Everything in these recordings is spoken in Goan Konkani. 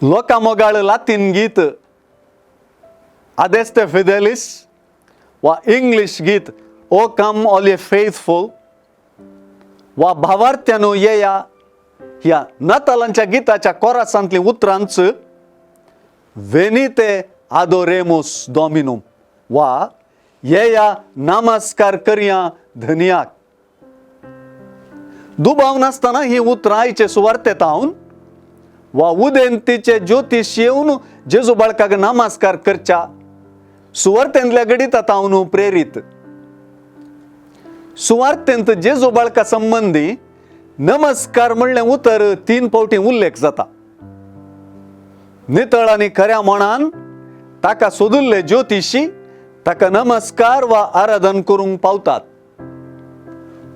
लोकामोगाळ लातीन गीत आदेस्ते फिदेलिस वा इंग्लीश गीत O come all ye faithful वा भावार्थ्यानो येया ह्या नातालांच्या गिताच्या कोरासांतलीं उतरांच वेनिते आदोरेमूस डॉमिनूम वा येया नमस्कार करया धनयाक. दुबाव नासतना ही उतरां आयचे सुवार्ते तावन वा उदेंतीचे ज्योतीश येवन जेजू बाळकाक नमस्कार करच्या सुवार्तेंतल्या गणिता तावन प्रेरीत. सुवार्तेंत जेजू बाळका संबंदी नमस्कार म्हणलें उतर 3 फावटी उल्लेख जाता. नितळ आनी खऱ्या मनान ताका सोदुल्ले ज्योतिशी ताका नमस्कार वा आराधन करूंक पावतात.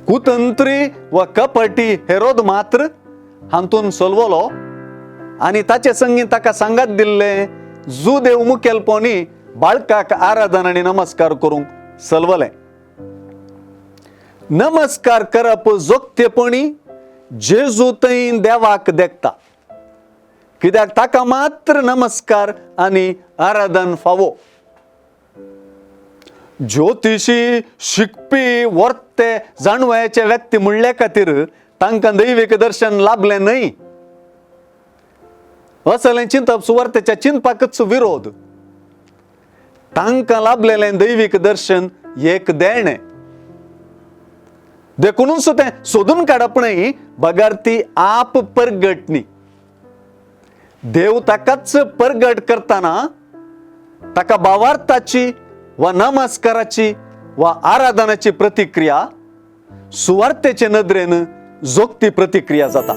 कुतंत्री वा कपटी हेरोद मात्र हातून सोलवलो आनी ताचे संगी ताका सांगात दिल्ले जुदेव मुखेलपणी बाळकाक आराधन आनी नमस्कार करूंक सलवलें. नमस्कार करप जोगतेपणी जेजू थंय देवाक देखता, कित्याक ताका मात्र नमस्कार आनी आराधन फावो. ज्योतिशी शिकपी वर्ते जाणवयाचे व्यक्ती म्हणले खातीर तांकां दैवीक दर्शन लाभलें न्हय असलें चिंतप सुवार्तेच्या चिंतपाकच विरोध. तांकां लाभलेलें दैवीक दर्शन एक देणें, देखूनच तें सोदून काडप न्हय बगर ती आप परगट न्ही. देव ताकाच परगट करतना ताका भावार्थाची वा नमस्काराची वा आराधनाची प्रतिक्रिया सुवार्तेचे नदरेन जोगती प्रतिक्रिया जाता.